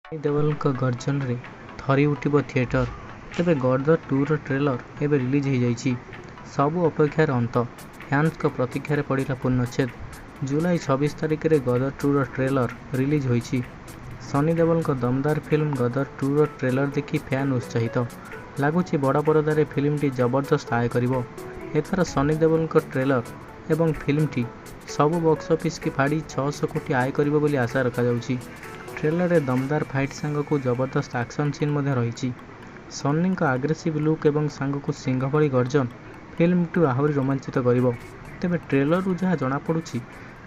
ସନ୍ନି ଦେଓଲଙ୍କ ଗର୍ଜନରେ ଥରି ଉଠିବ ଥିଏଟର। ତେବେ ଗଦର 2ର ଟ୍ରେଲର ଏବେ ରିଲିଜ ହୋଇଯାଇଛି। ସବୁ ଅପେକ୍ଷାର ଅନ୍ତ। ଫ୍ୟାନ୍ସଙ୍କ ପ୍ରତୀକ୍ଷାରେ ପଡିଲା ପୂର୍ଣ୍ଣଚ୍ଛେଦ। ଜୁଲାଇ 26 ତାରିଖରେ ଗଦର 2ର ଟ୍ରେଲର ରିଲିଜ ହୋଇଛି। ସନ୍ନି ଦେଓଲଙ୍କ ଦମଦାର ଫିଲ୍ମ ଗଦର 2ର ଟ୍ରେଲର ଦେଖି ଫ୍ୟାନ ଉତ୍ସାହିତ। ଲାଗୁଛି ବଡ଼ ପରଦାରେ ଫିଲ୍ମଟି ଜବରଦସ୍ତ ଆୟ କରିବ। ଏଥର ସନ୍ନି ଦେଓଲଙ୍କ ଟ୍ରେଲର ଏବଂ ଫିଲ୍ମଟି ସବୁ ବକ୍ସ ଅଫିସକି ଫାଡ଼ି 600 କୋଟି ଆୟ କରିବ ବୋଲି ଆଶା ରଖାଯାଉଛି। ଟ୍ରେଲରରେ ଦମଦାର ଫାଇଟ ସାଙ୍ଗକୁ ଜବରଦସ୍ତ ଆକ୍ସନ ସିନ ମଧ୍ୟ ରହିଛି। ସନ୍ନିଙ୍କ ଆଗ୍ରେସିଭ ଲୁକ ଏବଂ ସାଙ୍ଗକୁ ସିଂହ ଭଳି ଗର୍ଜନ ଫିଲ୍ମଟିକୁ ଆହୁରି ରୋମାଞ୍ଚିତ କରିବ। ତେବେ ଟ୍ରେଲରରୁ ଯାହା ଜଣାପଡୁଛି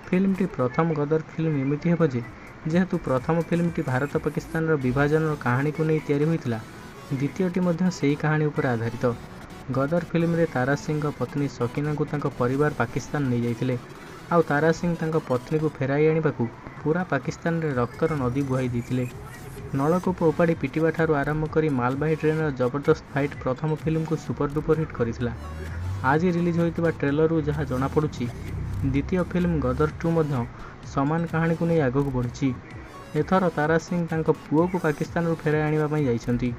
ଫିଲ୍ମଟି ପ୍ରଥମ ଗଦର ଫିଲ୍ମ ଏମିତି ହେବ ଯେ, ଯେହେତୁ ପ୍ରଥମ ଫିଲ୍ମଟି ଭାରତ-ପାକିସ୍ତାନର ବିଭାଜନର କାହାଣୀକୁ ନେଇ ତିଆରି ହୋଇଥିଲା, ଦ୍ୱିତୀୟଟି ମଧ୍ୟ ସେହି କାହାଣୀ ଉପରେ ଆଧାରିତ। ଗଦର ଫିଲ୍ମରେ ତାରା ସିଂହଙ୍କ ପତ୍ନୀ ସକିନାଙ୍କୁ ତାଙ୍କ ପରିବାର ପାକିସ୍ତାନ ନେଇଯାଇଥିଲେ। ଆଉ ତାରା ସିଂହ ତାଙ୍କ ପତ୍ନୀଙ୍କୁ ଫେରାଇ ଆଣିବାକୁ ପୂରା ପାକିସ୍ତାନରେ ରକ୍ତର ନଦୀ ବୁହାଇ ଦେଇଥିଲେ। ନଳକୂପ ଉପାଡ଼ି ପିଟିବା ଠାରୁ ଆରମ୍ଭ କରି ମାଲବାହୀ ଟ୍ରେନର ଜବରଦସ୍ତ ଫାଇଟ ପ୍ରଥମ ଫିଲ୍ମକୁ ସୁପରଡୁପର ହିଟ କରିଥିଲା। ଆଜି ରିଲିଜ ହୋଇଥିବା ଟ୍ରେଲରରୁ ଯାହା ଜଣାପଡୁଛି ଦ୍ୱିତୀୟ ଫିଲ୍ମ ଗଦର 2 ମଧ୍ୟ ସମାନ କାହାଣୀକୁ ନେଇ ଆଗକୁ ବଢିଛି। ଏଥର ତାରା ସିଂହ ତାଙ୍କ ପୁଅକୁ ପାକିସ୍ତାନରୁ ଫେରାଇ ଆଣିବା ପାଇଁ ଯାଇଛନ୍ତି।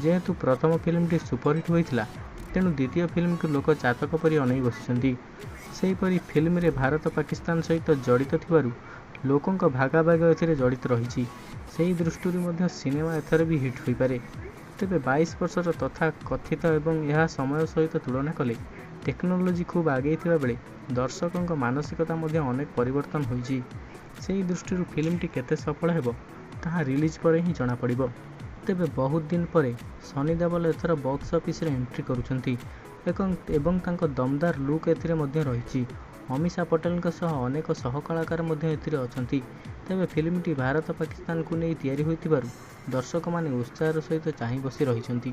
ଯେହେତୁ ପ୍ରଥମ ଫିଲ୍ମଟି ସୁପରହିଟ ହୋଇଥିଲା, ତେଣୁ ଦ୍ୱିତୀୟ ଫିଲ୍ମକୁ ଲୋକ ଚାତକ ପରି ଅନେଇ ବସିଛନ୍ତି। ସେହିପରି ଫିଲ୍ମରେ ଭାରତ-ପାକିସ୍ତାନ ସହିତ ଜଡିତ ଥିବାରୁ ଲୋକଙ୍କ ଭାବାବେଗ ଏଥିରେ ଜଡିତ ରହିଛି। ସେହି ଦୃଷ୍ଟିରୁ ମଧ୍ୟ ସିନେମା ଏଥର ବି ହିଟ ହୋଇପାରେ। ତେବେ 22 ବର୍ଷର ତଥା କଥିତ ଏବଂ ଏହା ସମୟ ସହିତ ତୁଳନା କଲେ ଟେକ୍ନୋଲୋଜି ଖୁବ ଆଗେଇଥିବା ବେଳେ ଦର୍ଶକଙ୍କ ମାନସିକତା ମଧ୍ୟ ଅନେକ ପରିବର୍ତ୍ତନ ହୋଇଛି। ସେହି ଦୃଷ୍ଟିରୁ ଫିଲ୍ମଟି କେତେ ସଫଳ ହେବ ତାହା ରିଲିଜ ପରେ ହିଁ ଜଣାପଡିବ। ତେବେ ବହୁତ ଦିନ ପରେ ସନ୍ନି ଦେଓଲ ଏଥର ବକ୍ସ ଅଫିସରେ ଏଣ୍ଟ୍ରି କରୁଛନ୍ତି ଏବଂ ତାଙ୍କ ଦମଦାର ଲୁକ ଏଥିରେ ମଧ୍ୟ ରହିଛି। ଅମୀଷା ପଟେଲଙ୍କ ସହ ଅନେକ ସହ କଳାକାର ମଧ୍ୟ ଏଥିରେ ଅଛନ୍ତି। ତେବେ ଫିଲ୍ମଟି ଭାରତ-ପାକିସ୍ତାନକୁ ନେଇ ତିଆରି ହୋଇଥିବାରୁ ଦର୍ଶକମାନେ ଉତ୍ସାହର ସହିତ ଚାହିଁ ବସି ରହିଛନ୍ତି।